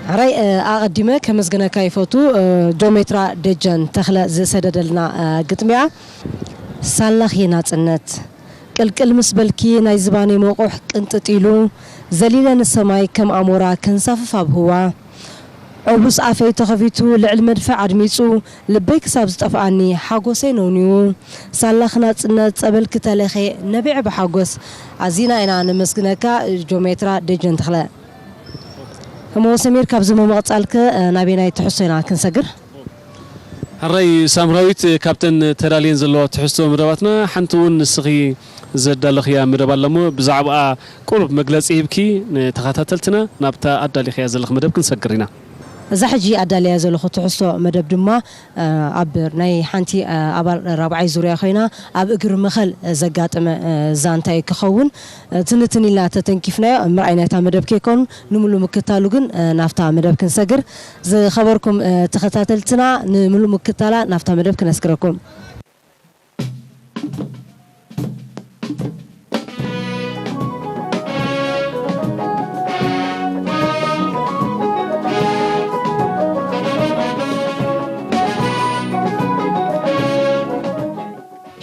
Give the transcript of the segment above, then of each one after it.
ሕራይ፣ እ፣ ኣቐዲመ ከመስግነካ ይፈቱ፣ እ፣ ጆሜትራ ደጀን ተኽለ ዝሰደደልና፣ እ፣ ግጥሚያ። ሳላኺ ናጽነት፣ ቅልቅል ምስ በልኪ ናይ ዝባነይ መቑሕ ቅንጥጥ ኢሉ፣ ዘሊለ ንሰማይ ከም ኣሞራ ከንሳፍፍ ኣብ ህዋ። ዕቡስ ኣፈይ ተኸፊቱ ልዕሊ መድፍዕ ኣድሚጹ፣ ልበይ ክሳብ ዝጠፍኣኒ ሓጎሰይ ነውኒዉ። ሳላኺ ናጽነት ጸበልኪ ተለኽየ ነቢዐ ብሓጎስ። ኣዚና ኢና ነመስግነካ ጆሜትራ ደጀን ተኽለ። እሞ ሰሚር፣ ካብዚ ብምቕጻልከ፣ እ፣ ናበየናይ ትሕዝቶ ኢና ክንሰግር? ሕራይ ሳምራዊት፣ ካብተን ተዳልየን ዘለዋ ትሕዝቶ መደባትና ሓንቲ እውን ንስኺ ዘዳለኽያ መደብ ኣላ እሞ ብዛዕባኣ ቁሩብ መግለጺ ሂብኪ ንተኸታተልትና ናብታ ኣዳሊኽያ ዘለኽ መደብ ክንሰግር ኢና። እዛ ሕጂ ኣዳልያ ዘለኹ ትሕዝቶ መደብ ድማ፣ እ፣ ኣብ ናይ ሓንቲ፣ እ፣ ኣባል ራብዓይ ዙርያ ኮይና ኣብ እግሪ መኸል ዘጋጠመ፣ እ፣ ዛንታ እዩ ክኸውን። እ፣ ትንትን ኢልና ተተንኪፍናዮ ምርኣይ ናይታ መደብ ከይኮን ንምሉእ ምክታሉ ግን፣ እ፣ ናብታ መደብ ክንሰግር። ዝኸበርኩም፣ እ፣ ተኸታተልትና ንምሉእ ምክታላ ናብታ መደብ ክነስግረኩም።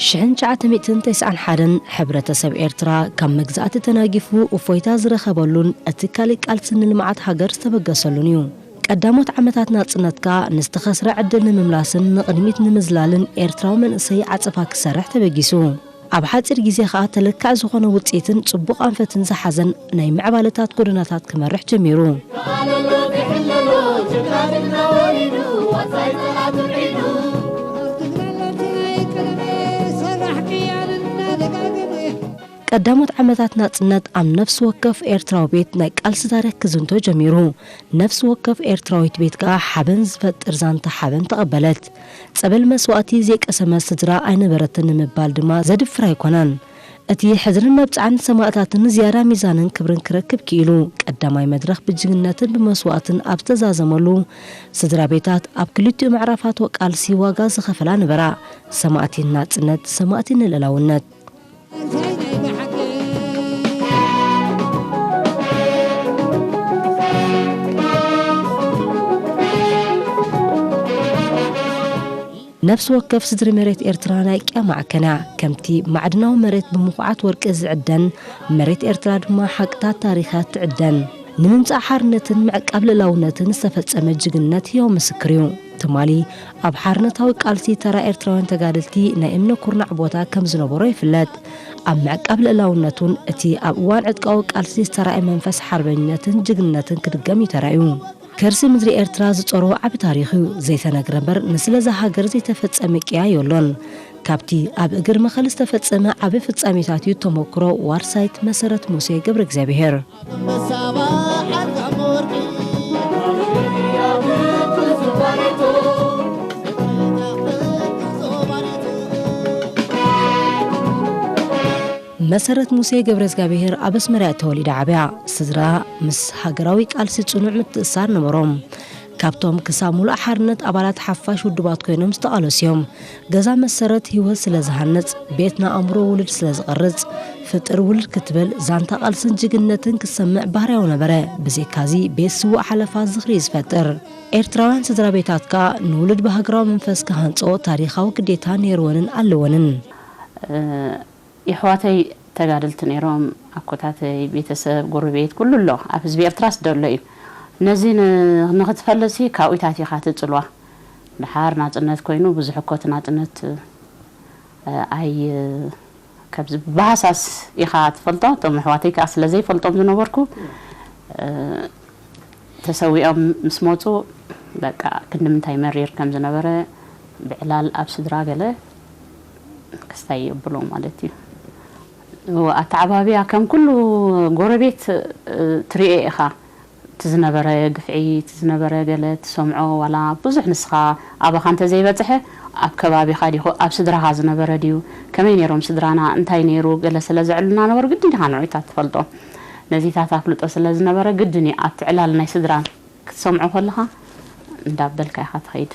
ሽሕን ትሽዓተ ሚእትን ተስዓን ሓደን ሕብረተሰብ ኤርትራ ካብ መግዛእቲ ተናጊፉ እፎይታ ዝረኸበሉን እቲ ካልእ ቃልሲ ንልምዓት ሃገር ዝተበገሰሉን እዩ። ቀዳሞት ዓመታት ናጽነት ከኣ ንዝተኸስረ ዕድል ንምምላስን ንቕድሚት ንምዝላልን ኤርትራዊ መንእሰይ ዓጸፋ ክሰርሕ ተበጊሱ። ኣብ ሓጺር ግዜ ከኣ ተለካዒ ዝኾነ ውጽኢትን ጽቡቕ ኣንፈትን ዝሓዘን ናይ ምዕባለታት ጎደናታት ክመርሕ ጀሚሩ። ቀዳሞት ዓመታት ናጽነት ኣብ ነፍሲ ወከፍ ኤርትራዊ ቤት ናይ ቃልሲ ታሪኽ ክዝንቶ ጀሚሩ። ነፍሲ ወከፍ ኤርትራዊት ቤት ከኣ ሓበን ዝፈጥር ዛንታ ሓበን ተቐበለት። ጸበል መስዋእቲ ዘይቀሰመት ስድራ ኣይነበረትን ንምባል ድማ ዘድፍር ኣይኮነን። እቲ ሕድርን መብጽዓን ሰማእታትን ዝያዳ ሚዛንን ክብርን ክረክብ ክኢሉ። ቀዳማይ መድረኽ ብጅግንነትን ብመስዋእትን ኣብ ዝተዛዘመሉ፣ ስድራ ቤታት ኣብ ክልቲኡ ምዕራፋት ቃልሲ ዋጋ ዝኸፈላ ነበራ። ሰማእቲ ናጽነት፣ ሰማእቲ ንልእላውነት። ነፍሲ ወከፍ ስድሪ መሬት ኤርትራ ናይ ቅያ ማዕከን እያ። ከምቲ ማዕድናዊ መሬት ብምኹዓት ወርቂ ዝዕደን፣ መሬት ኤርትራ ድማ ሓቅታት ታሪኽ እያ ትዕደን። ንምምጻእ ሓርነትን ምዕቃብ ልእላውነትን ዝተፈጸመ ጅግንነት ህያው ምስክር እዩ። ትማሊ ኣብ ሓርነታዊ ቃልሲ ተራ ኤርትራውያን ተጋደልቲ ናይ እምነ ኩርናዕ ቦታ ከም ዝነበሮ ይፍለጥ። ኣብ ምዕቃብ ልእላውነቱን እቲ ኣብ እዋን ዕጥቃዊ ቃልሲ ዝተራእየ መንፈስ ሓርበኝነትን ጅግንነትን ክድገም እዩ ተራእዩ። ከርሲ ምድሪ ኤርትራ ዝጸሮ ዓቢ ታሪኽ እዩ። ዘይተነግረ እምበር ንስለዛ ሃገር ዘይተፈጸመ ቅያ የሎን። ካብቲ ኣብ እግር መኸል ዝተፈጸመ ዓቢ ፍጻሜታት እዩ ተመክሮ ዋርሳይት መሰረት ሙሴ ገብረ እግዚኣብሔር። መሰረት ሙሴ ገብረ እግዚኣብሔር ኣብ ኣስመራ እያ ተወሊዳ ዓብያ። ስድራ ምስ ሃገራዊ ቃልሲ ጽኑዕ ምትእስሳር ነበሮም። ካብቶም ክሳብ ሙሉእ ሓርነት ኣባላት ሓፋሽ ውድባት ኮይኖም ዝተቓለሱ እዮም። ገዛ መሰረት ህይወት ስለ ዝሃንጽ፣ ቤት ንኣእምሮ ውሉድ ስለ ዝቐርጽ፣ ፍጥር ውሉድ ክትብል ዛንታ ቃልስን ጅግንነትን ክሰምዕ ባህርያዊ ነበረ። ብዘይካዚ ቤት ስዉእ ሓለፋ ዝኽሪ እዩ ዝፈጥር። ኤርትራውያን ስድራ ቤታት ከኣ ንውሉድ ብሃገራዊ መንፈስ ክሃንጾ ታሪኻዊ ግዴታ ነይርወንን ኣለወንን። እ፣ የሕዋተይ ተጋደልቲ ነይሮም፣ ኣኮታተይ፣ ቤተሰብ፣ ጎረቤት፣ ኩሉ ኣሎ። ኣብ ህዝቢ ኤርትራስ ደሎ እዩ። ነዚ ን-፣ ንኽትፈልጥሲ ካብኡታት ኢኻ ትጽልዋ። ድሓር ናጽነት ኮይኑ ብዙሕ እኮ እቲ ናጽነት፣ እ፣ ኣይ-፣ ከምዚ ብሃሳስ ኢኻ ትፈልጦ። እቶም ኣሕዋተይ ከኣ ስለ ዘይፈልጦም ዝነበርኩ፣ እ፣ ተሰዊኦም ምስ መጹ፣ በቃ፣ ክንዲ ምንታይ መሪር ከም ዝነበረ፣ ብዕላል ኣብ ስድራ ገለ ክስታይ የብሎ ማለት እዩ። ኣተዓባብያ ከም ኩሉ ጎረቤት፣ እ፣ ትሪኦ ኢኻ። እቲ ዝነበረ ግፍዒ፣ እቲ ዝነበረ ገለ ትሰምዖ፣ ዋላ ብዙሕ ንስኻ ኣባኻ እንተዘይበጽሐ፣ ኣብ ከባቢኻ ዲኹ፣ ኣብ ስድራኻ ዝነበረ ድዩ? ከመይ ነይሮም ስድራና? እንታይ ነይሩ? ገለ ስለ ዘዕሉልና ነበሩ፣ ግድን ኢኻ ንዕኡታት ትፈልጦም። ነዚታት ኣፍልጦ ስለ ዝነበረ፣ ግድን እዩ ኣብቲ ዕላል ናይ ስድራ ክትሰምዖ ከለኻ እንዳበልካ ኢኻ ትኸይድ።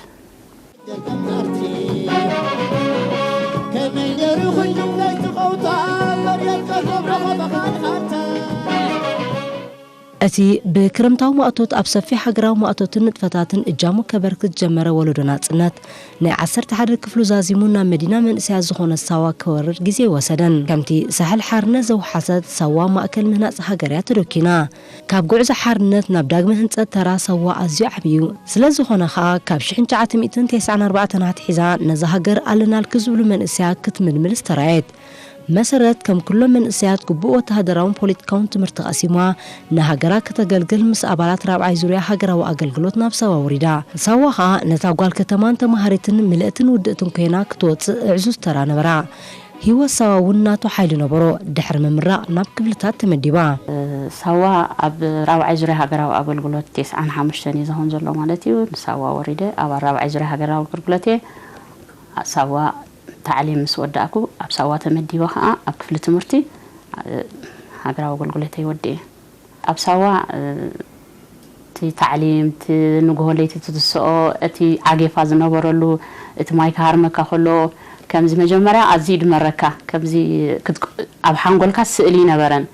እቲ ብክረምታዊ ማእቶት ኣብ ሰፊሕ ሃገራዊ ማእቶትን ንጥፈታትን እጃሙ ከበርክት ዝጀመረ ወለዶ ናጽነት፣ ናይ ዓሰርተ ሓደ ክፍሉ ዛዚሙ ናብ መዲና መንእሰያት ዝኾነት ሳዋ ክወርድ ግዜ ኣይወሰደን። ከምቲ ሳሕል ሓርነት ዘውሓሰት፣ ሳዋ ማእከል ምህናጽ ሃገር እያ ተደኪና። ካብ ጉዕዞ ሓርነት ናብ ዳግመ ህንጸት ተራ ሳዋ ኣዝዩ ዓቢ እዩ። ስለ ዝኾነ ኸኣ፣ ካብ ሽሕን ትሽዓተ ሚእትን ተስዓን ኣርባዕተን ኣትሒዛ ነዛ ሃገር ኣለናልኪ ዝብሉ መንእሰያት ክትምልምል ዝተራእየት። መሰረት ከም ኩሎም መንእሰያት ግቡእ ወተሃደራውን ፖለቲካውን ትምህርቲ ቀሲማ፣ ንሃገራ ከተገልግል ምስ ኣባላት ራብዓይ ዙርያ ሃገራዊ ኣገልግሎት ናብ ሳዋ ወሪዳ። ሳዋ ኸኣ ነታ ጓል ከተማን ተማሃሪትን ምልእትን ውድእትን ኮይና ክትወጽእ ዕዙዝ ተራ ነበራ። ህይወት ሳዋ እውን ናቱ ሓይሊ ነበሮ። ድሕሪ ምምራቕ ናብ ክፍልታት ተመዲባ። ሳዋ ኣብ ራብዓይ ዙርያ ሃገራዊ ኣገልግሎት ተስዓን ሓሙሽተን እዩ ዝኸውን ዘሎ ማለት እዩ። ንሳዋ ወሪደ ኣብ ራብዓይ ዙርያ ሃገራዊ ኣገልግሎት እየ። ሳዋ ታዕሊም ምስ ወዳእኩ፣ ኣብ ሳዋ ተመዲበ ኸኣ ኣብ ክፍሊ ትምህርቲ፣ እ፣ ሃገራዊ ኣገልግሎተይ ወዲኤ። ኣብ ሳዋ፣ እ፣ እቲ ታዕሊም፣ እቲ ንግሆ ለይቲ ትትስኦ፣ እቲ ዓጌፋ ዝነበረሉ፣ እቲ ማይ ክሃርመካ ከሎ፣ ከምዚ መጀመርያ ኣዝዩ ይድመረካ። ከምዚ ክትቅ-፣ ኣብ ሓንጎልካ ስእሊ ይነበረን።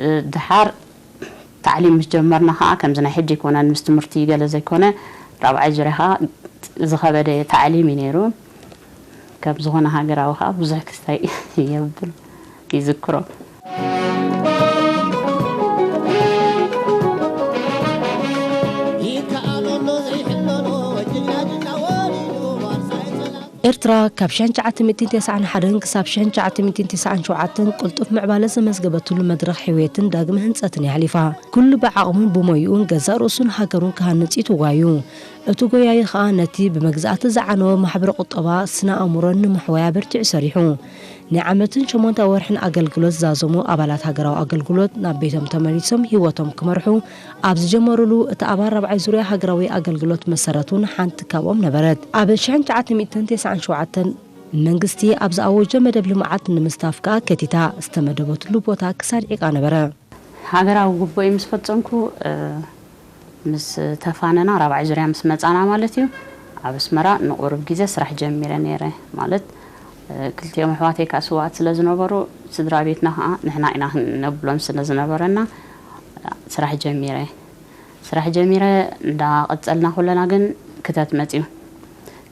እ፣ ድሓር ታዕሊም ምስ ጀመርና ኸኣ፣ ከምዚ ናይ ሕጂ ኣይኮነን፣ ምስ ትምህርቲ ገለ ዘይኮነ፣ ራብዓይ ዙርያ ኸኣ ዝኸበደ ታዕሊም እዩ ነይሩ። ከም ዝኾነ ሃገራዊ ኸኣ ብዙሕ ክስታይ የብል፣ ይዝክሮ። ኤርትራ ካብ ሽሕን ትሽዓተ ሚእትን ተስዓን ሓደን ክሳብ ሽሕን ትሽዓተ ሚእትን ተስዓን ሸውዓተን ቅልጡፍ ምዕባለ ዘመዝገበትሉ መድረኽ ሕውየትን ዳግመ ህንጸትን የሕሊፋ። ኩሉ ብዓቕሙን ብሞይኡን ገዛእ ርእሱን ሃገሩን ክሃንጽ እዩ ትጓዩ። እቲ ጎያዪ ኸኣ ነቲ ብመግዛእቲ ዝዓነወ ማሕበረ ቁጠባ ስነ ኣእምሮን ንምሕዋይ ኣበርቲዑ ሰሪሑ። ናይ ዓመትን ሸሞንተ ወርሕን ኣገልግሎት ዝዛዘሙ ኣባላት ሃገራዊ ኣገልግሎት ናብ ቤቶም ተመሊሶም ህይወቶም ክመርሑ ኣብ ዝጀመሩሉ፣ እቲ ኣባል ራብዓይ ዙርያ ሃገራዊ ኣገልግሎት መሰረት እውን ሓንቲ ካብኦም ነበረት። ኣብ ሽሕን ትሽዓተ ሚእትን ተስዓን ሸውዓተን መንግስቲ ኣብ ዝኣወጆ መደብ ልምዓት ንምስታፍ ከኣ ከቲታ ዝተመደበትሉ ቦታ ክሳድ ዒቃ ነበረ። ሃገራዊ ግቡእይ ምስ ፈጸምኩ፣ እ፣ ምስ ተፋነና፣ ራብዓይ ዙርያ ምስ መጻና ማለት እዩ፣ ኣብ ኣስመራ ንቑሩብ ግዜ ስራሕ ጀሚረ ነይረ። ማለት፣ እ፣ ክልቲኦም ኣሕዋተይ ከኣ ስውኣት ስለ ዝነበሩ፣ ስድራ ቤትና ከኣ ንሕና ኢና ነብሎም ስለ ዝነበረና፣ ስራሕ ጀሚረ። ስራሕ ጀሚረ እንዳቐጸልና ከለና ግን ክተት መጽዩ።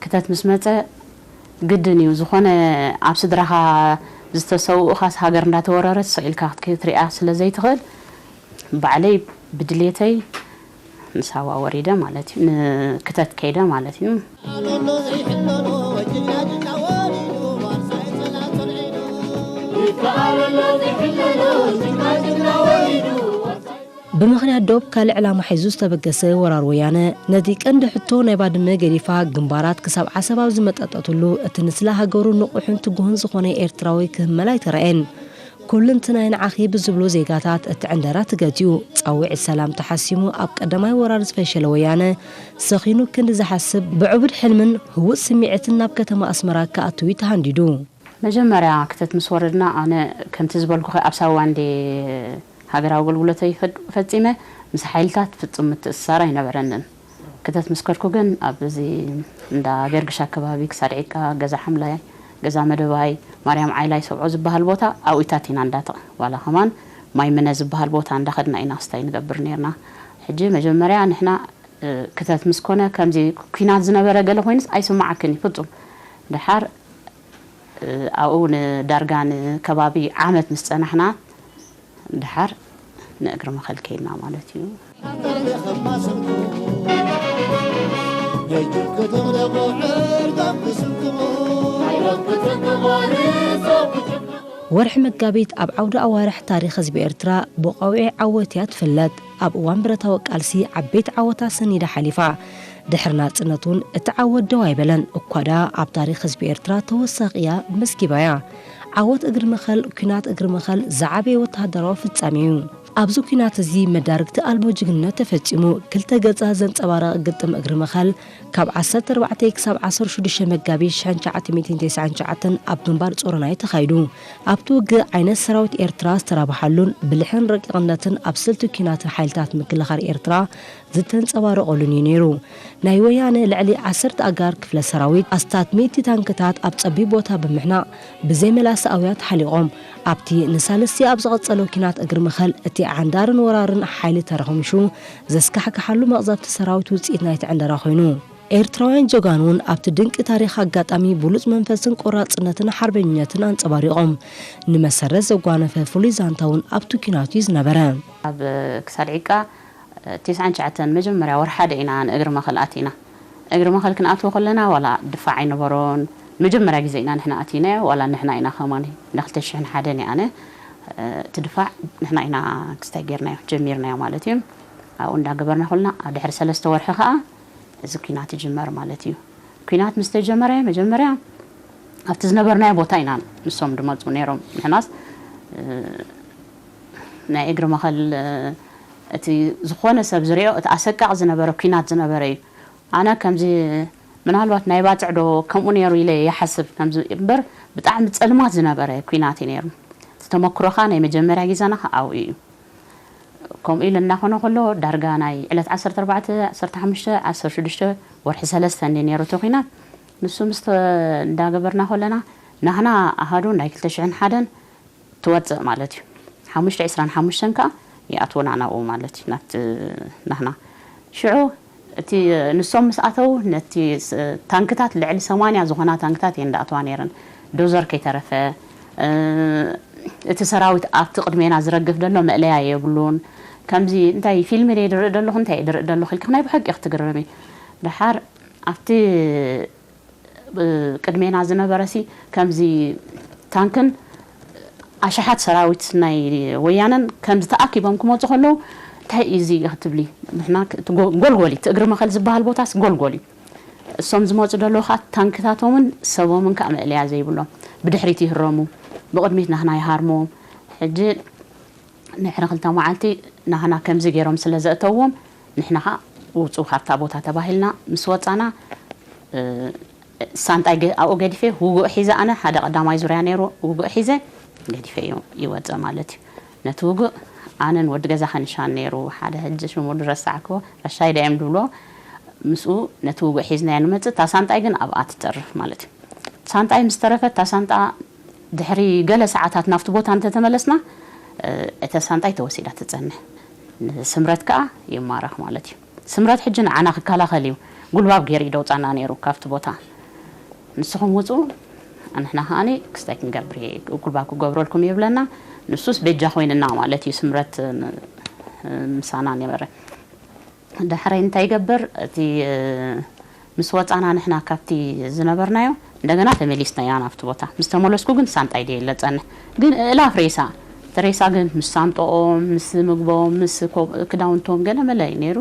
ክተት ምስ መጸ ግድን እዩ። ዝኾነ ኣብ ስድራኻ ዝተሰውኡኻስ ሃገር እንዳተወረረት ስቕ ኢልካ ክትሪኣ ስለ ዘይትኽእል፣ ባዕለይ ብድሌተይ ንሳዋ ወሪደ ማለት እዩ። ንክተት ከይደ ማለት እዩ። ብምኽንያት ዶብ ካልእ ዕላማ ሒዙ ዝተበገሰ ወራር ወያነ፣ ነቲ ቀንዲ ሕቶ ናይ ባድመ ገዲፋ ግንባራት ክሳብ ዓሰብ ኣብ ዝመጠጠትሉ፣ እቲ ንስለ ሃገሩ ንቑሕን ትጉህን ዝኾነ ኤርትራዊ ክህመል ኣይተራእየን። ኩልንትናይ ንዓኺ ብዝብሉ ዜጋታት እቲ ዕንደራ ትገትኡ፣ ጻውዒት ሰላም ተሓሲሙ ኣብ ቀዳማይ ወራር ዝፈሸለ ወያነ፣ ሰኺኑ ክንዲ ዝሓስብ ብዕቡድ ሕልምን ህዉጽ ስምዒትን ናብ ከተማ ኣስመራ ክኣትው እዩ ተሃንዲዱ። መጀመርያ ክተት ምስ ወረድና፣ ኣነ ከምቲ ዝበልኩኺ ኣብ ሳዋ እንዴ ሃገራዊ ኣገልግሎተይ ፈድ-፣ ፈጺመ፣ ምስ ሓይልታት ፍጹም ምትእስሳር ኣይነበረንን። ክተት ምስ ከድኩ ግን፣ ኣብ እዚ እንዳ ገርግሽ ኣከባቢ፣ ክሳድ ዒቃ፣ ገዛ ሓምላይ፣ ገዛ መደባይ፣ ማርያም ዓይላይ፣ ሰብዖ ዝበሃል ቦታ ኣብኡታት ኢና እንዳተ-፣ ዋላ ከማን ማይ ምነ ዝበሃል ቦታ እንዳኸድና ኢና ክስታይ ንገብር ኔርና። ሕጂ መጀመርያ ንሕና፣ እ፣ ክተት ምስ ኮነ፣ ከምዚ ኲናት ዝነበረ ገለ ኮይኑስ ኣይስማዓክን እዩ ፍጹም። ደሓር፣ እ፣ ኣብኡ ንዳርጋ ንከባቢ ዓመት ምስ ጸናሕና፣ ደሓር ንእግሪ መኸል ከይድና ማለት እዩ። ወርሒ መጋቢት ኣብ ዓውደ ኣዋርሕ ታሪኽ ህዝቢ ኤርትራ ብቐውዒ ዓወት እያ ትፍለጥ። ኣብ እዋን ብረታዊ ቃልሲ ዓበይቲ ዓወታት ሰኒዳ ሓሊፋ። ድሕሪ ናጽነት እውን እቲ ዓወት ደው ኣይበለን። እኳ ደኣ ኣብ ታሪኽ ህዝቢ ኤርትራ ተወሳኺ እያ መዝጊባያ። ዓወት እግሪ መኸል፣ ኲናት እግሪ መኸል ዝዓበየ ወተሃደራዊ ፍጻሜ እዩ። ኣብዚ ኲናት እዚ መዳርግቲ ኣልቦ ጅግንነት ተፈጺሙ። ክልተ ገጻት ዘንጸባረቐ ግጥም እግሪ መኸል ካብ ዓሰርተ ኣርባዕተ ክሳብ ዓሰርተ ሽዱሽተ መጋቢት ሽሕን ትሽዓተ ሚእትን ተስዓን ትሽዓተን ኣብ ግንባር ጾሮናይ ተኻይዱ። ኣብቲ ውግእ ዓይነት ሰራዊት ኤርትራ ዝተራብሓሉን ብልሕን ረቂቕነትን ኣብ ስልቲ ኲናትን ሓይልታት ምክልኻል ኤርትራ ዝተንጸባረቐሉን እዩ ነይሩ። ናይ ወያነ ልዕሊ ዓሰርተ ኣጋር ክፍለ ሰራዊት፣ ኣስታት ሚእቲ ታንክታት ኣብ ጸቢብ ቦታ ብምሕናቕ ብዘይ መላሰ ኣውያት ሓሊቖም። ኣብቲ ንሳልስቲ ኣብ ዝቐጸሎ ኲናት እግሪ መኸል፣ እቲ ዓንዳርን ወራርን ሓይሊ ተረኹምሹ ዘስካሕክሓሉ መቕዘፍቲ ሰራዊት ውጽኢት ናይቲ ዕንደራ ኮይኑ፣ ኤርትራውያን ጀጋኑ እውን ኣብቲ ድንቂ ታሪኽ ኣጋጣሚ ብሉጽ መንፈስን ቆራጽነትን ሓርበኝነትን ኣንጸባሪቖም። ንመሰረት ዘጓነፈ ፍሉይ ዛንታ እውን ኣብቲ ኲናት እዩ ዝነበረ። ኣብ ክሳድ ዒቃ ትስዓን ትሽዓተን መጀመርያ ወርሓ ደ ኢና ንእግሪ መኸል ኣቲና። እግሪ መኸል ክንኣትዎ ከለና ዋላ ድፋዕ ኣይነበሮን። መጀመርያ ግዜ ኢና ንሕና ኣቲናዮ፣ ዋላ ንሕና ኢና ከማን ንክልተ ሽሕን ሓደን እያ ኣነ። እቲ ድፋዕ ንሕና ኢና ክስታይ ጌርናዮ፣ ጀሚርናዮ ማለት እዩ። ኣብኡ እንዳገበርና ከለና ኣብ ድሕሪ ሰለስተ ወርሒ ከኣ እዚ ኲናት ይጅመር ማለት እዩ። ኲናት ምስ ተጀመረ መጀመርያ ኣብቲ ዝነበርናዮ ቦታ ኢና ንሶም ድመጹ ነይሮም። ንሕናስ፣ እ፣ ናይ እግሪ መኸል፣ እ፣ እቲ ዝኾነ ሰብ ዝሪኦ እቲ ኣሰቃቂ ዝነበረ ኲናት ዝነበረ እዩ። ኣነ ከምዚ ምናልባት ናይ ባጽዕ ዶ ከምኡ ነይሩ ኢለ ይሓስብ ከምዚ እምበር ብጣዕሚ ጸልማት ዝነበረ ኲናት እዩ ነይሩ። እቲ ተመክሮኻ ናይ መጀመርያ ግዜና ኣብኡ እዩ። ከምኡ ኢሉ እናኾነ ከሎ ዳርጋ ናይ ዕለት ዓሰርተ ኣርባዕተ፣ ዓሰርተ ሓሙሽተ፣ ዓሰርተ ሽዱሽተ ወርሒ ሰለስተ እንዲ ነይሩ እቲ ኲናት። ንሱ ምስ ተ-፣ እንዳገበርና ከለና ናህና ኣሃዱ ናይ ክልተ ሽሕን ሓደን ትወጽእ ማለት እዩ። ሓሙሽተ ዕስራን ሓሙሽተን ከኣ ይኣትወና ናብኡ ማለት እዩ፣ ናብቲ ናህና። ሽዑ እቲ ንሶም ምስ ኣተው ነቲ ስ-፣ ታንክታት ልዕሊ ሰማንያ ዝኾና ታንክታት እየን እንዳኣተዋ ነይረን። ዶዘር ከይተረፈ፣ እ፣ እቲ ሰራዊት ኣብቲ ቅድሜና ዝረግፍ ዘሎ መእለያ የብሉን። ከምዚ እንታይ ፊልም ድየ ድርኢ ዘለኹ፣ እንታይ ድርኢ ዘለኹ ኢልካ ናይ ብሓቂ ክትግረሚ። ደሓር ኣብቲ ብ-፣ ቅድሜና ዝነበረሲ ከምዚ ታንክን ኣሽሓት ሰራዊት ናይ ወያነን ከምዚ ተኣኪቦም ክመጹ ከለዉ፣ "እንታይ እዩ እዚ?" ክትብሊ። ንሕና ክ-፣ እቲ ጎ-፣ ጎልጎል እዩ። እቲ እግሪ መኸል ዝበሃል ቦታስ ጎልጎል እዩ። እሶም ዝመጹ ዘለዉ ከኣ ታንክታቶምን ሰቦምን ከኣ መእለያ ዘይብሎም። ብድሕሪት ይህረሙ፣ ብቕድሚት ናህና ይሃርሙ። ሕጂ ንሕና ክልተ መዓልቲ ናህና ከምዚ ገይሮም ስለ ዘእተውዎም፣ ንሕና ኸኣ ውጹ ካብታ ቦታ ተባሂልና ምስ ወጻና፣ እ፣ ሳንጣይ ገ-፣ ኣብኡ ገዲፈ ውጉእ ሒዘ፣ ኣነ ሓደ ቀዳማይ ዙርያ ነይሩ፣ ውጉእ ሒዘ ገዲፈ እዩ ይወጽእ ማለት እዩ። ነቲ ውጉእ ኣነን ወዲ ገዛ ከንሻን ነይሩ፣ ሓደ ሕጂ ሽሙ ዝረሳዕክዎ፣ ረሻይ ዳዮም ድብሎ፣ ምስኡ ነቲ ውጉእ ሒዝናዮ ንመጽእ፣ እታ ሳንጣይ ግን ኣብኣ ትተርፍ ማለት እዩ። ሳንጣይ ምስ ተረፈት፣ እታ ሳንጣ ድሕሪ ገለ ሰዓታት ናብቲ ቦታ እንተተመለስና፣ እ፣ እታ ሳንጣይ ተወሲዳ ትጸንሕ። ንስምረት ከኣ ይማረኽ ማለት እዩ። ስምረት ሕጂ ንዓና ክከላኸል እዩ። ጉልባብ ገይሩ እዩ ደውጻና ነይሩ ካብቲ ቦታ። "ንስኹም ውጹ፣ ንሕና ከኣኒ ክስታይ ክንገብር እየ፣ ጉልባብ ክገብረልኩም" ይብለና። ንሱስ በጃ ኮይንና ማለት እዩ፣ ስምረት ን-፣ ምሳና ነበረ። ዳሕራይ እንታይ ይገብር? እቲ፣ እ፣ ምስ ወጻና ንሕና ካብቲ ዝነበርናዮ እንደገና ተመሊስና ኢና ናብቲ ቦታ። ምስ ተመለስኩ ግን ሳንጣይ ድየ ለጸንሕ። ግን እእላፍ ሬሳ፣ እቲ ሬሳ ግን ምስ ሳንጦኦም፣ ምስ ምግቦም፣ ምስ ኮ-፣ ክዳውንቶም ገለ መለ እዩ ነይሩ።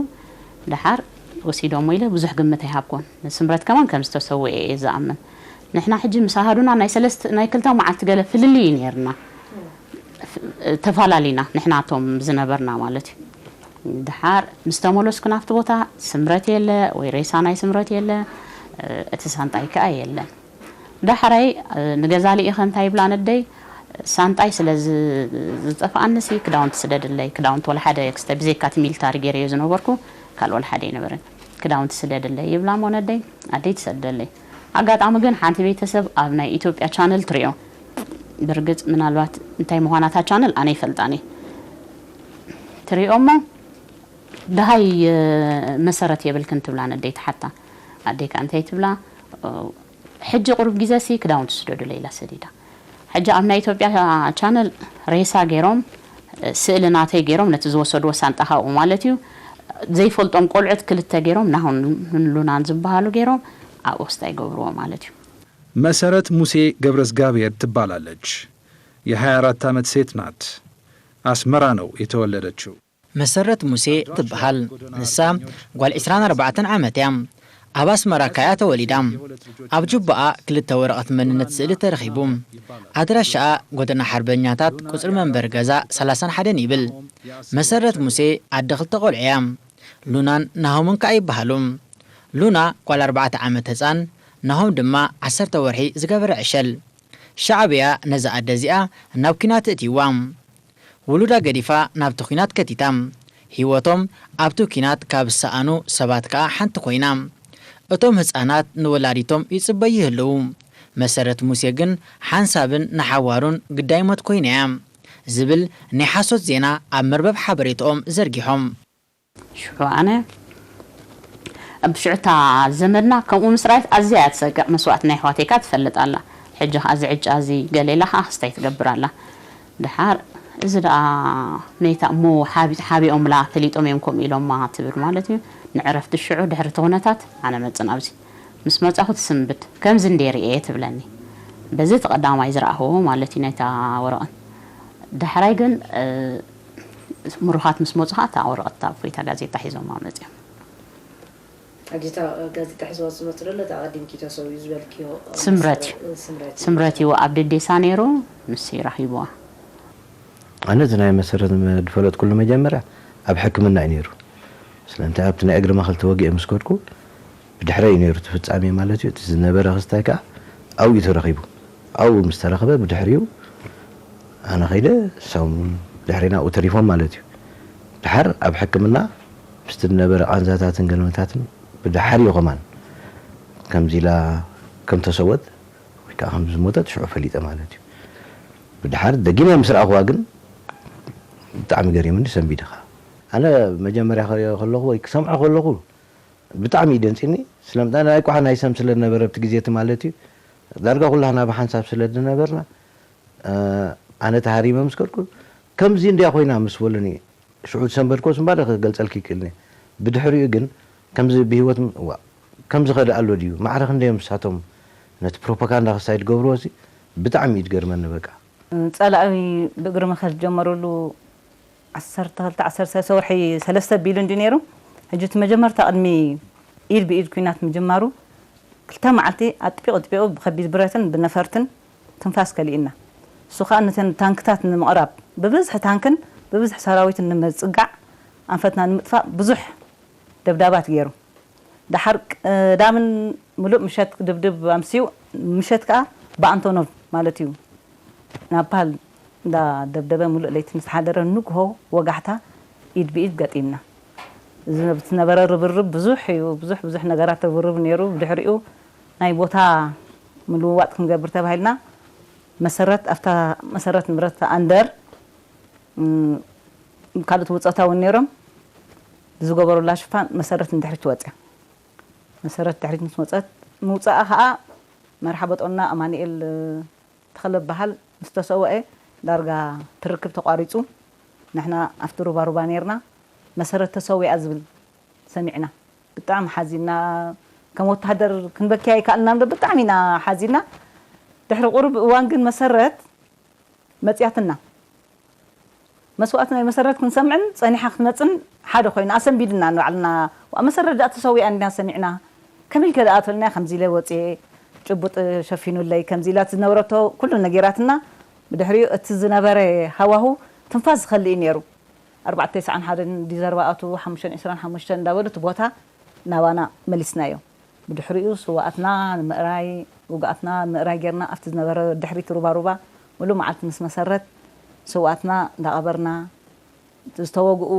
ደሓር ወሲዶሞ ኢለ ብዙሕ ግምት ኣይሃብኩን። ንስምረት ከማን ከም ዝተሰውኤ እየ ዝኣምን። ንሕና ሕጂ ምስ ኣሃዱና ናይ ሰለስተ፣ ናይ ክልተ መዓልቲ ገለ ፍልልይ እዩ ነይርና። ፍ-፣ ተፋላሊና ንሕናቶም ዝነበርና ማለት እዩ። ድሓር ምስ ተመለስኩ ናብቲ ቦታ ስምረት የለ ወይ ሬሳ ናይ ስምረት የለ፣ እ፣ እቲ ሳንጣይ ከኣ የለን። ዳሕራይ፣ እ፣ ንገዛ ልኢኸ እንታይ ይብላ ነደይ፣ ሳንጣይ ስለ ዝ-፣ ዝጠፍኣንሲ ክዳውንቲ ስደድለይ፣ ክዳውንቲ ወላ ሓደ ክስተ ብዘይካ እቲ ሚሊታሪ ገይረዮ ዝነበርኩ ካልእ ወላ ሓደ ኣይነበረን። ክዳውንቲ ስደድለይ ይብላ እሞ ነደይ፣ ኣደይ ትሰደለይ። ኣጋጣሚ ግን ሓንቲ ቤተሰብ ኣብ ናይ ኢትዮጵያ ቻነል ትሪኦ። ብርግጽ ምናልባት እንታይ ምዃና እታ ቻነል ኣነ ይፈልጣን እየ። ትሪኦ እሞ ደሃይ፣ እ፣ መሰረት የብልክን ትብላ ነደይ ትሓታ። ኣደይ ከኣ እንታይ ትብላ? እ፣ ሕጂ ቁሩብ ግዜሲ ክዳውንቲ ስደዱለይ ኢላ ሰዲዳ። ሕጂ ኣብ ናይ ኢትዮጵያ ቻነል ሬሳ ገይሮም፣ እ፣ ስእሊ ናተይ ገይሮም ነቲ ዝወሰድዎ ሳንጣ ካብኡ ማለት እዩ። ዘይፈልጦም ቆልዑት ክልተ ገይሮም ናሆን ሉናን ዝበሃሉ ገይሮም ኣብኡ ክስታይ ይገብርዎ ማለት እዩ። መሰረት ሙሴ ገብረዝጋብሔር ትባላለች። የ24 ዓመት ሴት ናት። አስመራ ነው የተወለደችው። መሰረት ሙሴ ትበሃል። ንሳ ጓል ዕስራን ኣርባዕተን ዓመት እያ። ኣብ ኣስመራ ከኣ ተወሊዳ። ኣብ ጁባኣ ክልተ ወረቐት መንነት ስእሊ ተረኺቡ። ኣድራሻኣ ጎደና ሓርበኛታት ቁጽሪ መንበሪ ገዛ ሰላሳን ሓደን ይብል። መሰረት ሙሴ ኣደ ክልተ ቆልዑ እያ። ሉናን ናሆምን ከኣ ይበሃሉ። ሉና ጓል ኣርባዕተ ዓመት ህጻን፣ ናሆም ድማ ዓሰርተ ወርሒ ዝገበረ ዕሸል። ሻዕብያ ነዛ ኣደ እዚኣ ናብ ኲናት እትይዋ። ውሉዳ ገዲፋ ናብቲ ኲናት ከቲታ። ህይወቶም ኣብቲ ኲናት ካብ ዝሰኣኑ ሰባት ከኣ ሓንቲ ኮይና። እቶም ህጻናት ንወላዲቶም ይጽበዩ ይህልዉ። መሰረት ሙሴ ግን ሓንሳብን ንሓዋሩን ግዳይ ሞት ኮይና እያ ዝብል ናይ ሓሶት ዜና ኣብ መርበብ ሓበሬታኦም ዘርጊሖም። ሽዑ ኣነ ኣብ ሽዑታ ዘመድና ከምኡ ምስ ረኣየት ኣዝያ እያ ትሰቅዕ። መስዋእቲ ናይ ኣሕዋተይ ከኣ ትፈልጥ ኣላ። ሕጂ ከኣ እዚ ዕጫ እዚ ገለ ኢላ ከኣ ክስታይ ትገብር ኣላ። ደሓር እዚ ደኣ ነይታ እሞ ሓቢ-፣ ሓቢኦምላ ፈሊጦም እዮም ከምኡ ኢሎማ ትብል ማለት እዩ። ንዕረፍቲ ሽዑ ድሕሪ እቲ ኩነታት ኣነ መጽን ኣብዚ ምስ መጻኹ ትስንብድ። ከምዚ እንዴ ርእየ ትብለኒ። በዚ እቲ ቀዳማይ ዝረኣኽዎ ማለት እዩ ነታ ወረቐት። ዳሕራይ ግን፣ እ፣ ምሩኻት ምስ መጹ ኸኣ እታ ወረቐት እታ እፎይታ ጋዜጣ ሒዞማ መጺኦም። ሕጂ እታ ጋዜጣ ሒዝዋ ዝመጽእ ዘሎ እታ ኣቐዲምኪ ተሰዊኡ ዝበልክዮ ስምረት እዩ። መሰረ-፣ ስምረት እዩ። ስምረት እዩ ኣብ ደዴሳ ነይሩ፣ ንሱ እዩ ረኺብዋ። ኣነ እቲ ናይ መሰረት ዝፈለጥኩሉ መጀመርያ ኣብ ሕክምና እዩ ነይሩ። ስለምንታይ ኣብቲ ናይ እግሪ ማእኸል ተወጊኤ ምስ ከድኩ ብድሕረ እዩ ነይሩ እቲ ፍጻሜ ማለት እዩ። እቲ ዝነበረ ክስታይ ከኣ ኣብኡ እዩ ተረኺቡ። ኣብኡ ምስ ተረኽበ ብድሕሪኡ ኣነ ከይደ፣ እሶም ድሕሪ ናብኡ ተሪፎም ማለት እዩ። ድሓር ኣብ ሕክምና ምስቲ ዝነበረ ቃንዛታትን ገልመታትን ብድሓር እዩ ከማን ከምዚ ኢላ ከም ተሰወት ወይ ከዓ ከም ዝሞተት ሽዑ ፈሊጠ ማለት እዩ። ብድሓር ደጊመ ምስ ረኣኽዋ ግን ብጣዕሚ ገሪሙኒ፣ ሰንቢደ ኸዓ። ኣነ መጀመርያ ክሪኦ ከለኹ ወይ ክሰምዖ ከለኹ ብጣዕሚ እዩ ደንጺኒ። ስለምንታይ ናይ ቋሕ ናይ ሰም ስለ ዝነበረ ኣብቲ ግዜ እቲ ማለት እዩ። ዳርጋ ኩላህና ብሓንሳብ ስለ ዝነበርና፣ እ፣ ኣነ ተሃሪመ ምስ ከድኩ፣ ከምዚ እንድያ ኮይና ምስ በሉኒ፣ ሽዑ ዝሰንበድክዎስ እምበኣር ክገልጸልኪ ይክእልኒ። ብድሕሪኡ ግን ከምዚ ብህይወት ም-፣ ዋ፣ ከምዚ ኸደ ኣሎ ድዩ? ማዕረ ክንደዮም ንሳቶም ነቲ ፕሮፓጋንዳ ክሳይ ዝገብርዎ ሲ ብጣዕሚ እዩ ዝገርመኒ በቃ። ጸላኢ ብእግሪ ምኻድ ዝጀመረሉ ዓሰርተ ክልተ ዓሰርተ ሰለስተ ወርሒ ሰለስተ ኣቢሉ እንድዩ ነይሩ። ሕጂ እቲ መጀመርታ ቅድሚ ኢድ ብኢድ ኲናት ምጅማሩ ክልተ መዓልቲ ኣጥቢቑ ኣጥቢቑ ብኸቢድ ብረትን ብነፈርትን ትንፋስ ከሊኡና። እሱ ኸኣ ነተን ታንክታት ንምቕራብ ብብዝሒ ታንክን ብብዝሒ ሰራዊትን ንምጽጋዕ ኣንፈትና ንምጥፋእ ብዙሕ ደብዳባት ገይሩ። ደሓር ቀዳምን ምሉእ ምሸት ድብድብ ኣምስዩ፣ ምሸት ከኣ ብኣንቶኖቭ ማለት እዩ ናፓል እንዳ ደብደበ ምሉእ ለይቲ ምስ ሓደረ ንግሆ ወጋሕታ ኢድ ብኢድ ገጢምና። እዚ ዝነበረ ርብርብ ብዙሕ እዩ፣ ብዙሕ፣ ብዙሕ ነገራት ርብርብ ነይሩ። ብድሕሪኡ ናይ ቦታ ምልውዋጥ ክንገብር ተባሂልና መሰረት፣ ኣብታ መሰረት ንብረት ኣንደር፣ እም፣ ካልኦት ውጸታ እውን ነይሮም። ዝገበሩላ ሽፋን መሰረት ንድሕሪት ወጽያ። መሰረት ድሕሪት ምስ ወጸት፣ ምውጻኣ ኸኣ መርሓ በጦና ኣማኑኤል ተኽለ ዝበሃል ምስ ተሰውአ ዳርጋ ትርክብ ተቋሪጹ። ንሕና ኣብቲ ሩባሩባ ነይርና። መሰረት ተሰዊኣ ዝብል ሰሚዕና። ብጣዕሚ ሓዚንና። ከም ወተሃደር ክንበኪ ኣይከኣልናን ዶ፣ ብጣዕሚ ኢና ሓዚንና። ድሕሪ ቁሩብ እዋን ግን መሰረት መጺኣትና። መስዋእቲ ናይ መሰረት ክንሰምዕን ጸኒሓ ክትመጽን ሓደ ኮይኑ ኣሰንቢድና ንባዕልና። "ዋእ፣ መሰረት ደኣ ተሰዊኣ እንዲና ሰሚዕና፣ ከመይ ከ ደኣ?" ትብልና። ከምዚ ኢለ ወጽየ፣ ጭቡጥ ሸፊኑለይ፣ ከምዚ ኢላ እቲ ዝነበረቶ ኩሉ ነጊራትና። ብድሕሪኡ እቲ ዝነበረ ሃዋሁ ትንፋስ ዝኸልእ እዩ ነይሩ። ኣርባዕተ ተስዓን ሓደን ዲዘርባ ኣቱ ሓሙሽተ ዕስራን ሓሙሽተን እንዳበሉ እቲ ቦታ ናባና መሊስናዮ። ብድሕሪኡ ስውኣትና ንምእራይ፣ ውግኣትና ንምእራይ ጌርና ኣብቲ ዝነበረ ድሕሪት ሩባሩባ ሙሉእ መዓልቲ ምስ መሰረት ስውኣትና እንዳቐበርና፣ ዝተወግኡ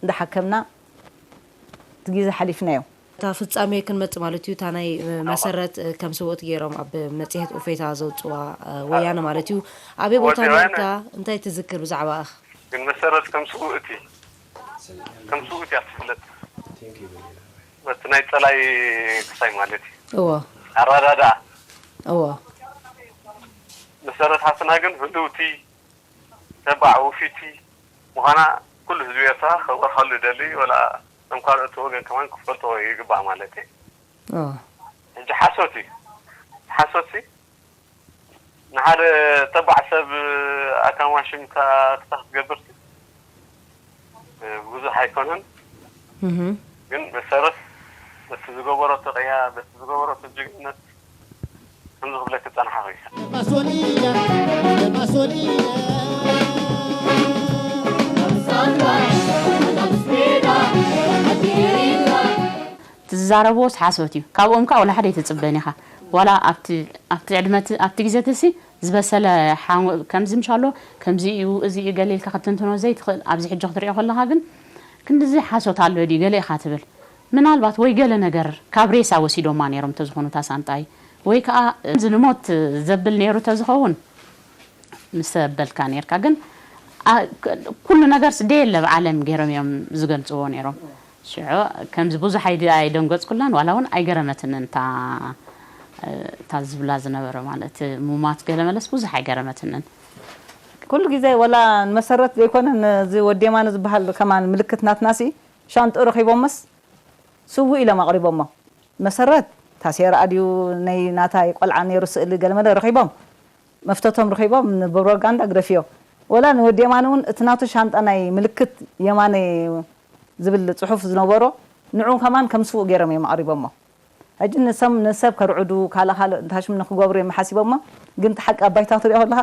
እንዳሓከምና እቲ ግዜ ሓሊፍናዮ። እታ ፍጻሜ ክንመጽእ ማለት እዩ፣ እታ ናይ መሰረት ከም ስውእቲ ገይሮም ኣብ መጽሔት ኡፌታ ዘውጽዋ ወያነ ማለት እዩ። ኣበይ ቦታ ወዲ ወያነ። ነርካ? እንታይ ትዝክር ብዛዕባኣ? ግን መሰረት ከም ስውእቲ፣ ከም ስውእቲ እያ ትፍለጥ። በቲ ናይ ጸላይ ክሳይ ማለት እዩ። እዎ። ኣረዳድኣ። እዎ። መሰረት ሓፍትና ግን ህልውቲ፣ ተባዕ ውፊቲ ምዃና ኩሉ ህዝቢ ኤርትራ ክበርሃሉ ይደሊ፣ ወላ እቶም ካልኦት ወገን ከማን ክፈልጥዎ ይግባእ ማለት እዩ። እዎ። ሕጂ ሓሶት እዩ። ሓሶት ሲ ንሓደ ተባዕ ሰብ ኣካማሽምካ ክሳብ ክትገብር ሲ ብዙሕ ኣይኮነን። እህ። ግን መሰረት በቲ ዝገበረቶ ቅያ፣ በቲ ዝገበረቶ ጅግንነት ከምዚ ክብለኪ ዝጸንሓኹ እዩ። ትዛረብዎስ ሓሶት እዩ። ካብኦም ከኣ ወላ ሓደ ኣይትጽበን ኢኻ። ዋላ ኣብቲ፣ ኣብቲ ዕድመ እቲ፣ ኣብቲ ግዜ እቲ ሲ ዝበሰለ ሓው-፣ ከምዚ ምሽ ኣሎ፣ ከምዚ እዩ፣ እዚ እዩ፣ ገለ ኢልካ ክትንትኖ ዘይትኽእል፣ ኣብዚ ሕጂ ክትሪኦ ከለኻ ግን ክንድዚ ሓሶት ኣሎ ድዩ ገለ ኢኻ ትብል። ምናልባት ወይ ገለ ነገር ካብ ሬሳ ወሲዶማ ነይሮም እንተዝኾኑ እታ ሳንጣይ፣ ወይ ከዓ እዚ ንሞት ዘብል ነይሩ ተዝኸውን ምስ ኣበልካ ነይርካ። ግን ኩሉ ነገር ስደየለ ብዓለም ገይሮም እዮም ዝገልፅዎ ነይሮም። ሽዑ ከምዚ ብዙሕ ኣይደንገፅኩላን ዋላ እውን ኣይገረመትንን እታ ዝብላ ዝነበረ ማለት ሙማት ገለመለስ ብዙሕ ኣይገረመትንን። ኩሉ ግዜ ወላ ንመሰረት ዘይኮነ ነዚ ወዲ የማነ ዝበሃል ከማን ምልክት ናትናሲ ሻንጥኡ ረኺቦሞስ ስውእ ኢሎም ኣቕሪቦሞ። መሰረት ታሴራ ድዩ ናይ ናታይ ቆልዓ ነይሩ ስእሊ ገለመለ ረኺቦም መፍተቶም ረኺቦም ንፕሮፓጋንዳ ግደፍዮ። ወላ ንወዲ የማነ እውን እቲ ናቱ ሻንጣ ናይ ምልክት የማነ ዝብል ፅሑፍ ዝነበሮ ንዑ ከማን ከም ስውእ ገይሮም እዮም ኣቕሪቦሞ። ሕጂ ንሰም ንሰብ ከርዕዱ ካልእ ካልእ እንታሽም ንክገብሩ እዮም ሓሲቦሞ። ግን እቲ ሓቂ ኣባይታ ክትሪኦ ከለካ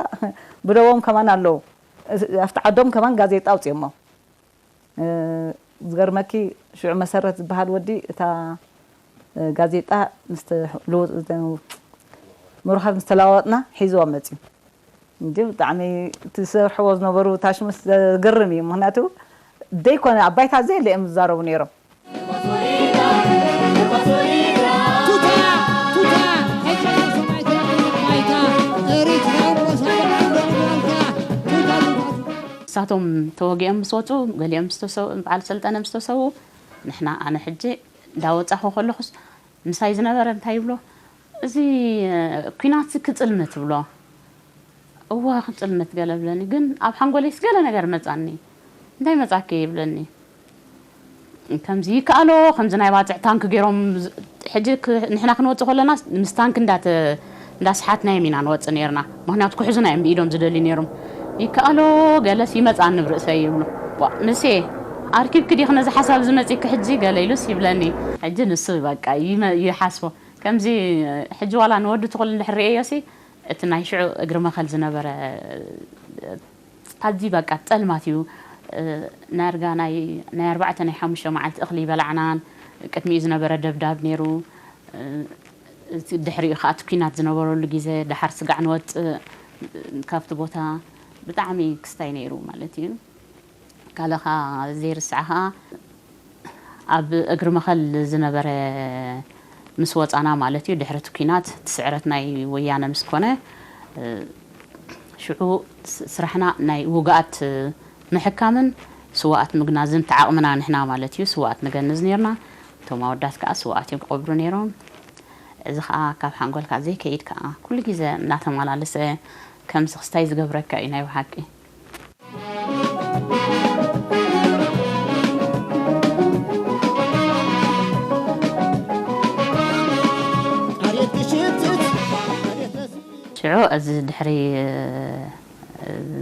ብደቦም ከማን ኣለዉ። ኣብቲ ዓዶም ከማን ጋዜጣ ኣውፅኦሞ። ዝገርመኪ ሽዑ መሰረት ዝበሃል ወዲ እታ ጋዜጣ ምሩኻብ ምስ ተለዋወጥና ሒዝዋ መፅዩ። እንጂ ብጣዕሚ እቲ ዝሰርሕዎ ዝነበሩ ታሽምስ ዘግርም እዩ። ምክንያቱ ደይኮነ ኣብ ባይታ ዘየለ እዮም ዝዛረቡ ነይሮም። ንሳቶም ተወጊኦም ምስ ወፁ ገሊኦም ምስ ተሰው በዓል ሰልጠነ ምስ ተሰው ንሕና ኣነ ሕጂ እንዳወፃኹ ከለኹስ ምሳይ ዝነበረ እንታይ ይብሎ እዚ ኲናት ክፅልምት ብሎ እዋ ክፅልምት ገለ ብለኒ ግን ኣብ ሓንጎለይስ ገለ ነገር መፃኒ እንታይ መፃኪ ይብለኒ ከምዚ ይከኣሎ ከምዚ ናይ ባፅዕ ታንክ ገይሮም ሕጂ ንሕና ክንወፅእ ከለና ምስ ታንክ እንዳስሓትና እዮም ኢና ንወፅእ ነርና ምክንያቱ ክሕዙና እዮም ብኢዶም ዝደልዩ ነይሮም ይከኣሎ ገለስ ይመፅኣኒ ብርእሰይ ይብሉ ምሴ ኣርኪብኪ ዲኺ ነዚ ሓሳብ ዝመፂኪ ሕጂ ገለ ኢሉስ ይብለኒ ሕጂ ንሱ በቃ ይሓስቦ ከምዚ ሕጂ ዋላ ንወዲ ትኹል እንድሕር ርእየዮሲ እቲ ናይ ሽዑ እግሪ መኸል ዝነበረ ኣዝዩ በቃ ጸልማት እዩ ናርጋ ናይ ናይ ኣርባዕተ ናይ ሓሙሽተ መዓልቲ እኽሊ ይበላዕናን ቅድሚኡ ዝነበረ ደብዳብ ነይሩ ድሕሪኡ ከዓ እቲ ኲናት ዝነበረሉ ግዜ ደሓር ስጋዕ ንወፅእ ካብቲ ቦታ ብጣዕሚ ክስታይ ነይሩ ማለት እዩ ካልኻ ዘይርስዓ ከዓ ኣብ እግሪ መኸል ዝነበረ ምስ ወፃና ማለት እዩ ድሕሪ እቲ ኲናት እቲ ስዕረት ናይ ወያነ ምስ ኮነ ሽዑ ስራሕና ናይ ውግኣት ምሕካምን ስዋኣት ምግናዝን ተዓቕምና ንሕና ማለት እዩ ስዋኣት ንገንዝ ነርና እቶም ኣወዳት ከዓ ስዋኣት እዮም ክቐብሩ ነይሮም እዚ ከዓ ካብ ሓንጎልካ ዘይከይድ ከዓ ኩሉ ግዜ እናተመላለሰ ከምዚ ክስታይ ዝገብረካ እዩ ናይ ብሓቂ ሽዑ እዚ ድሕሪ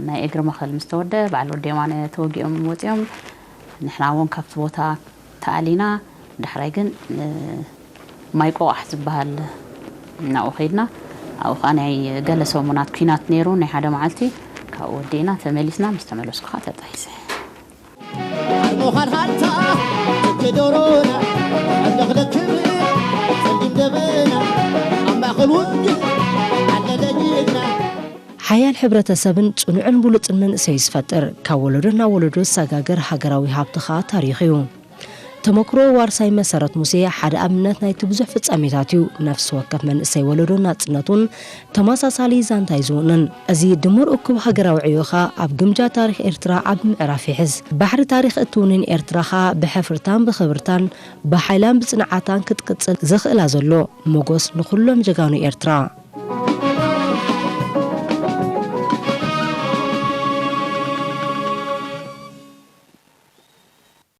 ናይ እግሪ መኸል ምስ ተወደ በዓል ወዲ የማነ ተወጊኦም ወፂኦም ንሕና እውን ካብቲ ቦታ ተኣሊና ዳሕራይ ግን ማይ ቆቋሕ ዝበሃል ናብኡ ከይድና ኣብኡ ከዓ ናይ ገለ ሰሙናት ኲናት ነይሩ ናይ ሓደ መዓልቲ ካብኡ ወዲእና ተመሊስና ምስ ተመለስኩ ከዓ ተጣይሰ ምዃን ሃንታ ትደሮና ኣለኽለክብ ጸሊም ደበና ኣብ ማእኸል ውግእ ኣለለይና ሓያል ሕብረተሰብን ጽኑዕን ብሉጽን መንእሰይ ዝፈጥር፣ ካብ ወለዶ ናብ ወለዶ ዝሰጋገር ሃገራዊ ሃብቲ ኸኣ ታሪኽ እዩ። ተመክሮ ዋርሳይ መሰረት ሙሴ ሓደ ኣብነት ናይቲ ብዙሕ ፍጻሜታት እዩ። ነፍሲ ወከፍ መንእሰይ ወለዶ ናጽነት እውን ተመሳሳሊ ዛንታ እዩ ዝውንን። እዚ ድሙር እኩብ ሃገራዊ ዕዮ ኸኣ ኣብ ግምጃ ታሪኽ ኤርትራ ዓቢ ምዕራፍ ይሕዝ። ባሕሪ ታሪኽ እትውንን ኤርትራ ኸኣ ብሕፍርታን ብኽብርታን ብሓይላን ብጽንዓታን ክትቅጽል ዘኽእላ ዘሎ ሞጎስ ንኹሎም ጀጋኑ ኤርትራ።